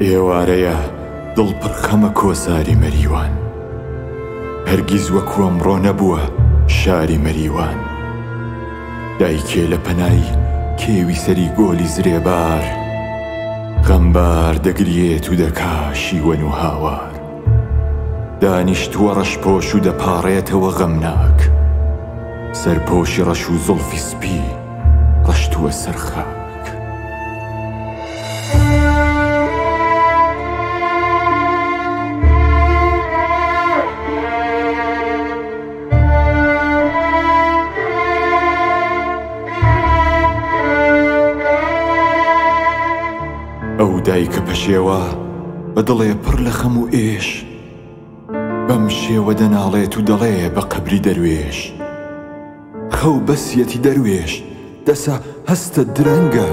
ئێوارەیە دڵ پڕ خەمە کۆساری مەریوان. هەرگیز وەکو ئەمڕۆ نەبووە شاری مەریوان. دایکێ لە پەنای کێوی سەری گۆلی زرێبار، غەمبار دەگریێت و دەکا شیوەن و هاوار. دانیشتووە ڕەشپۆش و دەپاڕێتەوە غەمناک. سەرپۆشی ڕەش و زوڵفی سپی ڕشتووە سەر خاک. ئەو دایکە پەشێوە بە دڵێ پڕ لە خەم و ئێش، بەم شێوە دەناڵێت و دەڵێ بە قەبری دەروێش، خەو بەسیەتی دەروێش، دەسە هەستە درەنگە،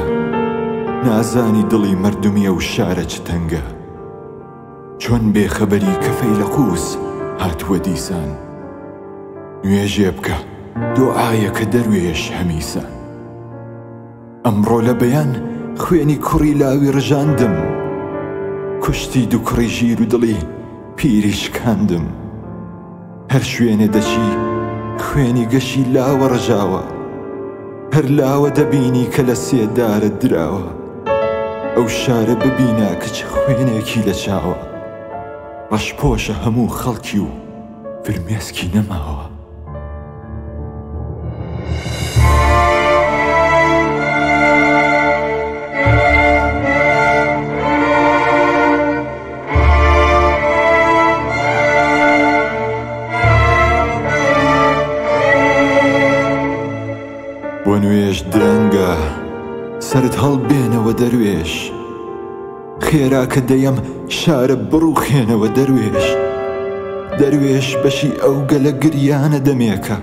نازانی دڵی مەردومی ئەو شارە چ تەنگە. چۆن بێ خەبەری کە فەیلەقوس هاتووە دیسان، نوێژێ بکە دۆعایەکە دەروێش هەمیسان. ئەمڕۆ لە بەیان خوێنی کوڕی لاوی ڕژاندم، کوشتی دوو کوڕی ژیر و دڵی پیری شکاندم. هەر شوێنێ دەچی خوێنی گەشی لاوە ڕژاوە، هەر لاوە دەبینی کە لە سێدارە دراوە. ئەو شارە ببینە کە چ خوێنێکی لە چاوە، ڕەشپۆشە هەموو خەڵکی و فرمێسکی نەماوە. بۆ نوێژ درەنگە سەرت هەڵبێنەوە دەروێش. خێرا کە دەیەم شارە بڕوخێنەوە دەروێش. دەروێش بەشی ئەو گەلە گریانە دەمێکە.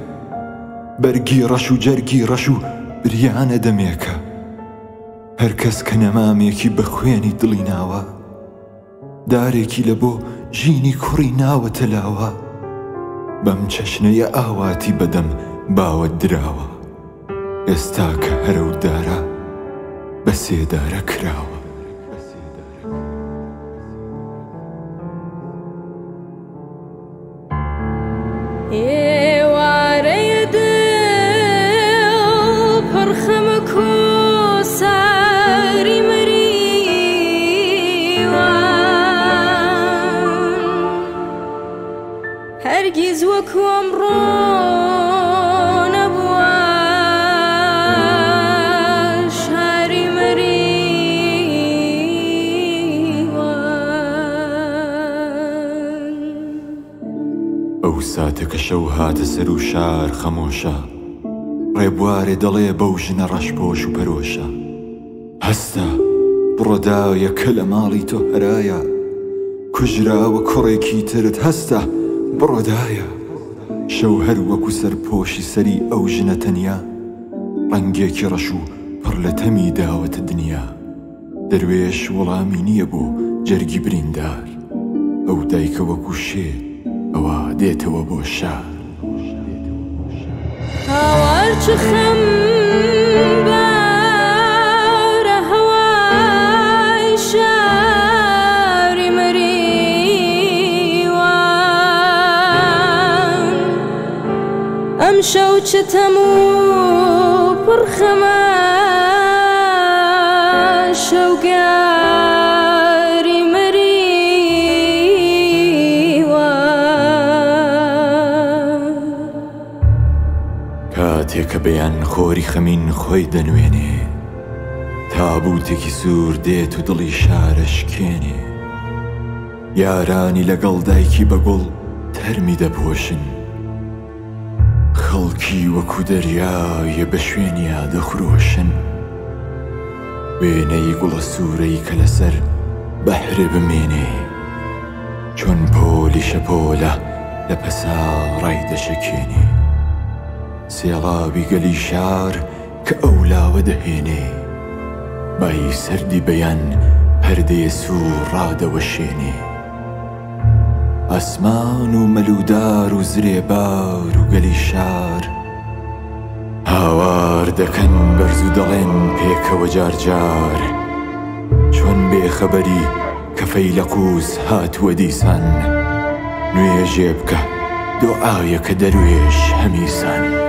بەرگی ڕەش و جەرگی ڕەش و بریانە دەمێکە. هەر کەس کە نەمامێکی بە خوێنی دڵی ناوە، دارێکی لە بۆ ژینی کوڕی ناوەتە لاوە، بەم چەشنەیە ئاواتی بە دەم باوە دراوە، ئێستا کە هەر ئەو دارە بە سێدارە کراوە. ئێوارەیە دڵ پڕ خەمە کۆساری مریوان، هەرگیز وەکو ئەمڕۆ نەبووە شاری مریوان. ئەو ساتە کە شەو هاتە سەر و شار خەمۆشە، ڕێبوارێ دەڵێ بەو ژنە ڕەشپۆش و پەرۆشە، هەستە بڕۆ دایە کە لە ماڵی تۆ هەرایە، کوژراوە کوڕێکی ترت هەستە بڕۆ دایە. شەو هەر وەکو سەرپۆشی سەری ئەو ژنە تەنیا، ڕەنگێکی ڕەش و پڕ لە تەمی داوەتە دنیا. دەروێش وەڵامی نییە بۆ جەرگی بریندار، ئەو دایکە وەکو شێ ئەوا دێتەوە بۆ شار. هاوار چ خەم بارە هەوای شاری مریوان، ئەمشەو چ تەم و پڕ خەمە شەوگاری مریوان. کاتێ کە بەیان خۆری خەمین خۆی دەنوێنێ، تابووتێکی سوور دێت و دڵی شارە شکێنێ. یارانی لەگەڵ دایکی بە گوڵ تەرمی دەپۆشن. خەڵکی وەکو دەریایە بە شوێنیا دەخرۆشن. وێنەی گوڵە سوورەی کە لەسەر بەحرێ بمێنێ، چۆن پۆلی شەپۆلە لە پەسا ڕای دەشەکێنێ. سێڵاوی گەلی شار کە ئەو لاوە دەهێنێ، بای سەردی بەیان پەردەیە سوور ڕادەوەشێنێ. ئاسمان و مەلوودار و زرێبار و گەلی شار هاوار دەکەن بەرز و دەڵێن پێکەوە جار جار، چۆن بێ خەبەری کە فەیلەقووس هاتووە دیسان، نوێژێ بکە دۆعایەکە دەروێش هەمیسان.